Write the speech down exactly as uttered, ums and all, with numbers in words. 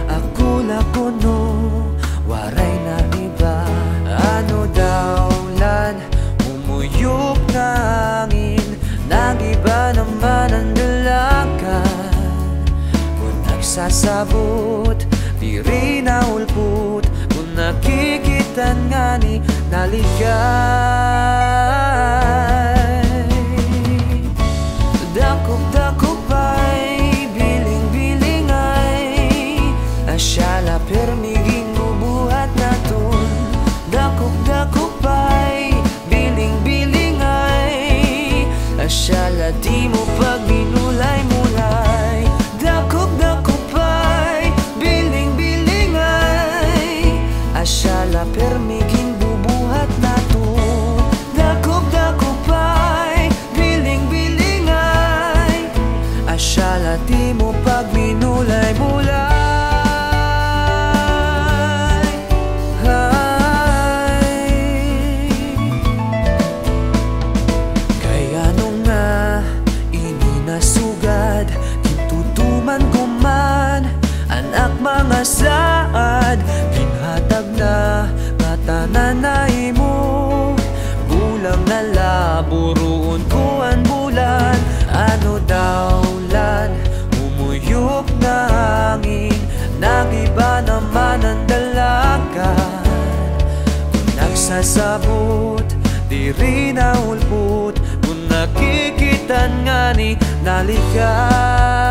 Ako la kuno, waray na iba. Ano daw lan humuyop nga hangin, nag-iba naman an dalagan. Kon nagsasabot, diri na ulpot, kon nakikita ngani naligay. Dakop-dakop ay biling-biling ay, asya la pirmi ginbubuhat naton. Dakop-dakop ay biling-biling ay, asya la dimo pagminulay-mulay. Dakop-dakop ay biling-biling ay, asya la pirmi ginbubuhat naton. Dakop-dakop ay biling-biling ay, asya la dimo pagminulay-mulay. Hay. Kay ano nga ini nasugad, gintutuman ko man an ak mga saad, ginhatag na ngatanan na imo. Bulang na la, buruon ko an bulan. Ano daw lan humuyop nga hangin, nag-iba naman an dalagan. Kon nagsasabot, diri na ulpot, kon nakikita ngani naligay.